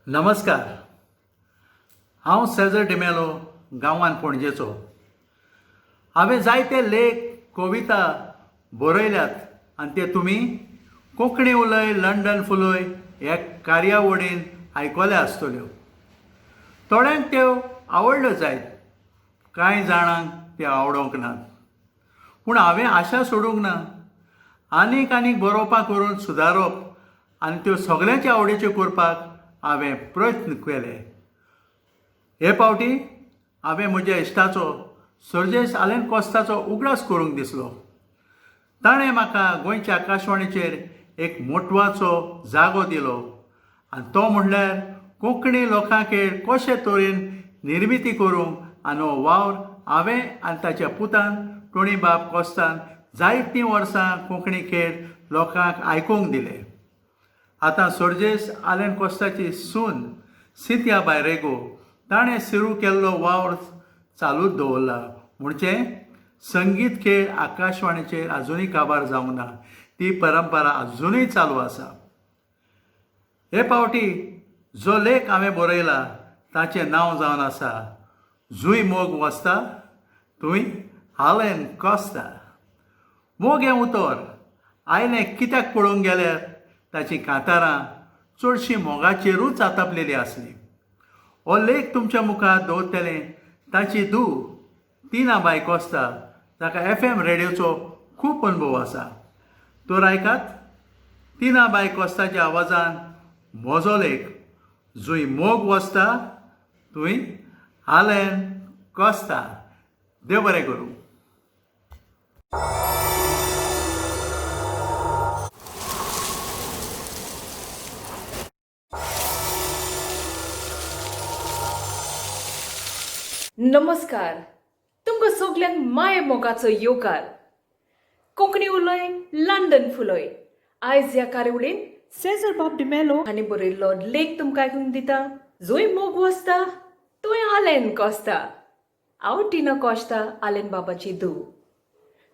नमस्कार. हांव सेजर डिमेलो, गांवान पणजेचो. हांवें जायते लेख, कविता बरयल्यात आनी ते तुमी कोंकणी उलय लंडन फुलय ह्या कार्यावळीन आयकल्या आसतल्यो. थोड्यांक त्यो आवडल्यो जायत, कांय जाणांक त्यो आवडोंक नात. पूण हांवें आशा सोडूंक ना. आनीक आनीक बरोवपां करून सुदारप आनी त्यो सगल्यांचे आवडीच्यो करपाक हांवें प्रयत्न केले. हे फावटी हांवें म्हज्या इश्टाचो सर्जेश आलेन कोस्ताचो उगडास करूंक दिसलो. ताणें म्हाका गोंयच्या आकाशवाणीचेर एक मोटवाचो जागो दिलो आनी तो म्हणल्यार कोंकणी लोकांखेळ कशे तरेन निर्मिती करूंक आनी हो वावर हांवें आनी ताच्या पुतान टोणीबाब कोस्तान जायतीं वर्सां कोंकणी खेळ लोकांक आयकूंक दिले. आतां सर्जेश आलेन कोस्ताची सून सिंतिया बाय रेगो ताणें सुरू केल्लो वावर चालूच दवरला. म्हणजे संगीत खेळ आकाशवाणीचेर आजुनूय काबार जावंक ना, ती परंपरा आजुनूय चालू आसा. हे फावटी जो लेख हांवें बरयला ताचें नांव जावन आसा जूय मोग वसता थंय आलेन कोस्ता. मोग हें उतर आयलें कित्याक पळोवंक गेल्यार ताचीं कांतारां चडशीं मोगाचेरूच आतापलेलीं आसलीं. हो लेख तुमच्या मुखार दवरतलें ताची धूव तिना बाय कोस्ता, ताका एफ एम रेडियोचो खूब अनुभव आसा. तर आयकात तिना बाय कोस्ताच्या आवाजान म्हजो लेख जंय मोग वसता थंय आलेन कोस्ता. देव बरें करूं. नमस्कार, तुमकां सगल्यांक माये मोगाचो येवकार. कोंकणी उलय लंडन फुलय आयज ह्या कार्यावळीन सेजर बाब डिमेलो हांणी बरयल्लो लेख तुमकां आयकूंक दिता. जंय मोग वसता थंय आलेन कोस्ता. हांव टिना कोस्ता, आलेन बाबाची धूव.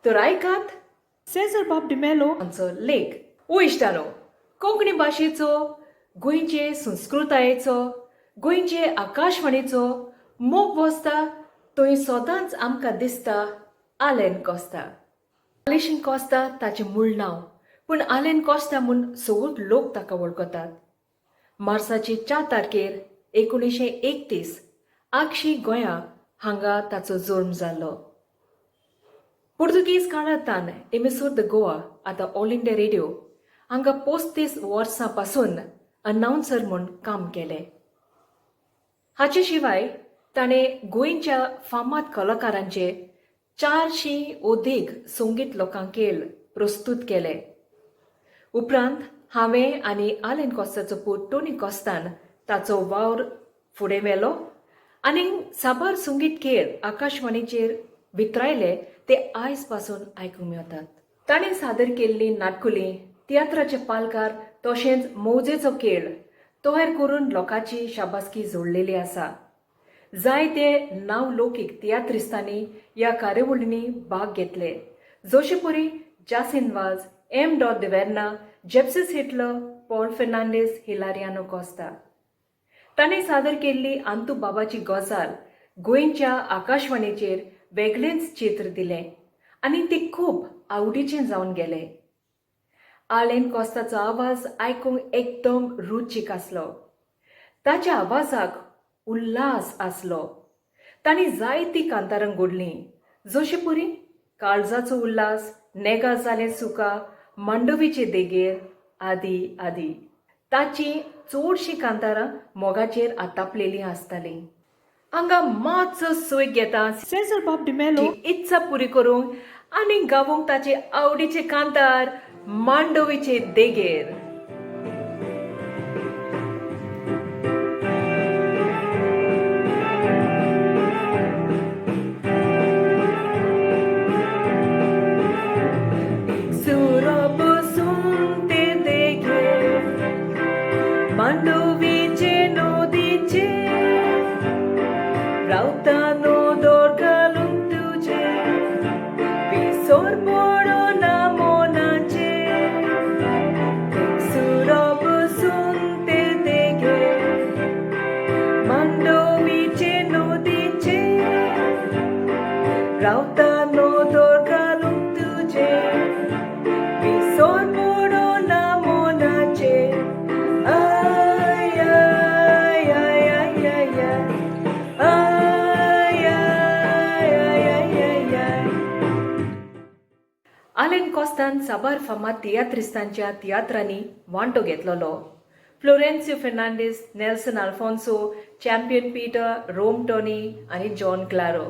तर आयकात सेजर बाब डिमेलो हांचो लेख. ओ इश्टानो, कोंकणी भाशेचो, गोंयचे संस्कृतायेचो, गोंयचे आकाशवाणीचो मोग वसता थंय सदांच आमकां दिसता आलेन कोस्ता. आलेशीन कोस्ता ताचें मूळ नांव, पूण आलेन कोस्ता म्हूण सगळो लोक ताका वळखतात. मार्साचे 4 तारखेर 1931 आगशी गोंया हांगा ताचो जल्म जाल्लो. पुर्तुगीज काळांतान एमिसोर the Goa, आतां ऑल इंडिया रेडियो, हांगा 35 वर्सां पासून अनाउन्सर म्हूण काम केलें. हाचे शिवाय ताणें गोंयच्या फामाद कलाकारांचे 400 अदीक संगीत लोकांकेल प्रस्तूत केले. उपरांत हांवें आनी आलेन कोस्ताचो पूत टोनी कोस्तान ताचो वावर फुडें व्हेलो आनी साबार संगीत खेळ आकाशवाणीचेर वितरायले ते आयज पासून आयकूंक मेळटात. ताणें सादर केल्ली नाटकुलीं, तियात्राचे पालकार तशेंच मौजेचो खेळ तयार करून लोकांची शाबासकी जोडलेली आसा. जायते नांवलौकीक तियात्रिस्तांनी ह्या कार्यावळींनी भाग घेतले, जशे परी जासीन वाज, एम डॉट दिवेर्ना, जेप्सिस हिटलर, पॉल फेर्नांडीस, हिलारियानो कोस्ता. ताणें सादर केल्ली अंतू बाबाची गजाल गोंयच्या आकाशवाणीचेर वेगळेंच चित्र दिलें आनी ती खूब आवडीचें जावन गेलें. आलेन कोस्ताचो आवाज आयकूंक एकदम रुचीक आसलो. ताच्या आवाजाक उल्हास आसलो. तांणी जायतीं कांतारां घडलीं, जशे परी काळजाचो उल्हास, नेगा जालें सुका, मांडवीचे देगेर आदी आदी. ताचीं चडशीं कांतारां मोगाचेर आतापलेलीं आसतालीं. हांगा मातसो सोय घेता सेजर बाब डिमेलो इत्सा पुरी करूंक आनी गावोंक ताचे आवडीचे कांतार मांडवीचे देगेर. सुरो बसून ते देगेर मांडवीचे नदीचे रावता नदर घालून तुजे विसर पडना मनाचे. कोस्तान साबार फामाद तियात्रिस्तांच्या तियात्रांनी वांटो घेतलेलो. Florencio Fernandes, Nelson Alfonso, Champion Peter, Rome Tony आनी जॉन क्लारो.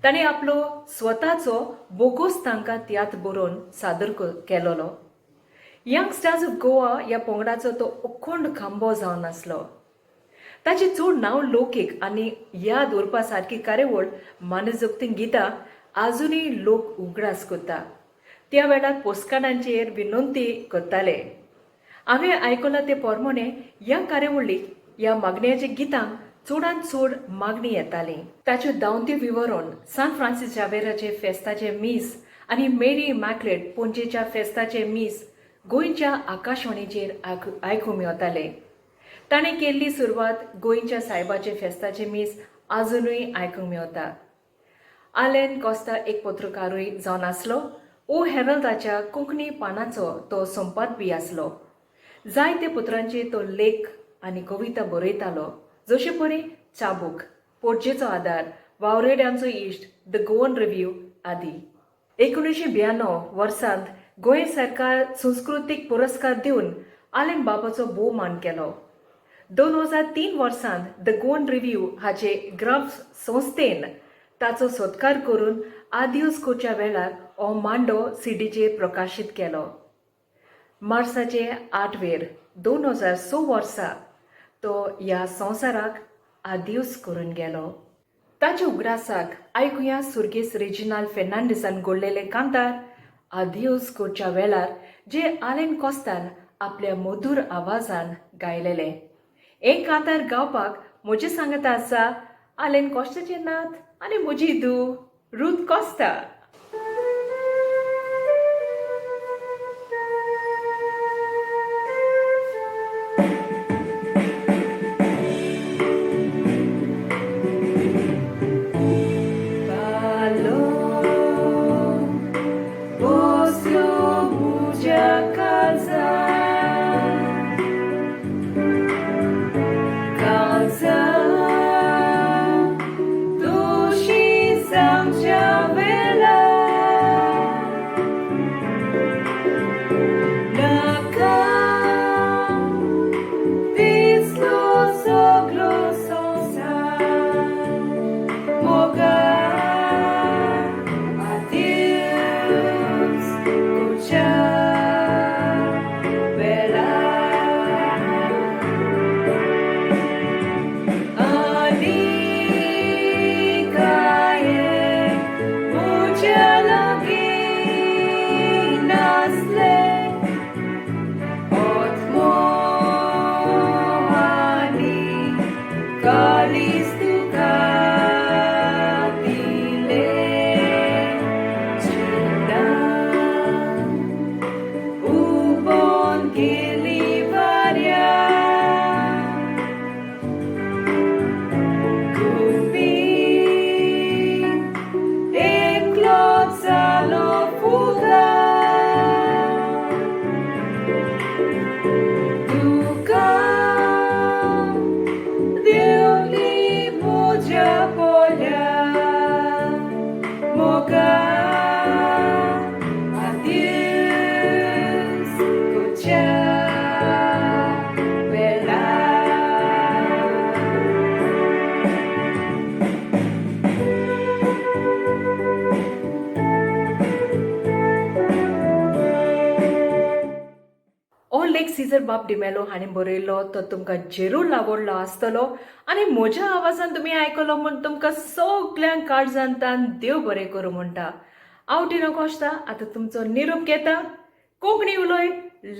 ताणें आपलो स्वताचो बोगोस तांकां तियात्र बरोवन सादर केलोलो. यंग स्टार्स ऑफ गोवा ह्या पंगडाचो तो अखंड खांबो जावन आसलो. ताची चड नांव लोकीक आनी याद उरपा सारकी कार्यावळ मानजोगती गितां आजुनूय लोक उगडास करता. त्या वेळार पोस्टकार्डांचेर विनंती करताले. हांवें आयकलां ते पोरमोणे ह्या कार्यावळीक ह्या मागण्याच्या गितांक चडांत चड मागणी येताली. ताच्यो धांवत्यो विवरण, सान फ्रांसीस जावेराचे फेस्ताचे मीस आनी मेरी इमॅक्युलेट पणजेच्या फेस्ताचे मीस गोंयच्या आकाशवाणीचेर आयकूंक मेवताले. ताणें केल्ली सुरवात गोंयच्या सायबाचे फेस्ताचे मीस आजुनूय आयकूंक मेवता. आलेन कोस्ता एक पत्रकारूय जावन आसलो. ओ हेरल्दाच्या कोंकणी पानाचो तो संपादपी आसलो. जायते पत्रांचे तो लेख आनी कविता बरयतालो, जशे परी चाबूक, पोटजेचो आदार, वावरेड्यांचो इश्ट, the Goan review आदी. 1992 वर्सांत गोंय सरकार संस्कृतीक पुरस्कार दिवन आलेन बाबाचो भोवमान केलो. 2003 वर्सांत the Goan review हाचे ग्राफ संस्थेन ताचो सत्कार करून आदियोस कोच्या वेळार हो मांडो सिडीचेर प्रकाशीत केलो. मार्साचे 8वेर 2006 वर्सा तो ह्या संवसाराक आदियोस करून गेलो. ताच्या उगडासाक आयकुया सुर्गेस रेजिनाल फेर्नांडीसान घडलेले कांतार आदियोस कोच्या वेळार, जे आलेन कोस्तान आपल्या मधूर आवाजान गायलेले. एक कांतार गावपाक म्हजे सांगता आसा आलेन कोस्ताचे नात आनी म्हजी धूव रूथ कोस्ता. बालो बसलो म्हज्या काळजार, काळजार दोशी जावच्या वेळार नाका दिसलो सगळो संवसार. मोगा आदियोस कोच्या वेळार. आनी कांय म्हज्या लागीं नासलें, आत्मो आनी काळीज तुका दिलें, जिणा उबोन गेली वाऱ्यार, गुपीत एकलो जालो फुगार. तुका दिवली म्हज्या पोल्यार, मोगा आदियोस कोच्या वेळार. हो लेख सीजर बाब डिमेलो हाणें बरयल्लो. तो तुमकां जरूर आवडलो आसतलो आनी म्हज्या आवाजान तुमी आयकलो म्हूण तुमकां सगल्यांक काळजांतान देव बरें करूं म्हणटा. हांव टिना कोश्ता आतां तुमचो निरोप घेता. कोंकणी उलय,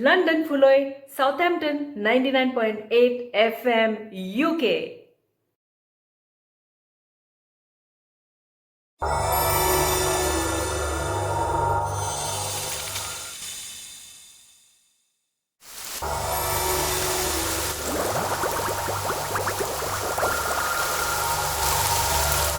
लंडन फुलय, Southampton 99.8 FM UK.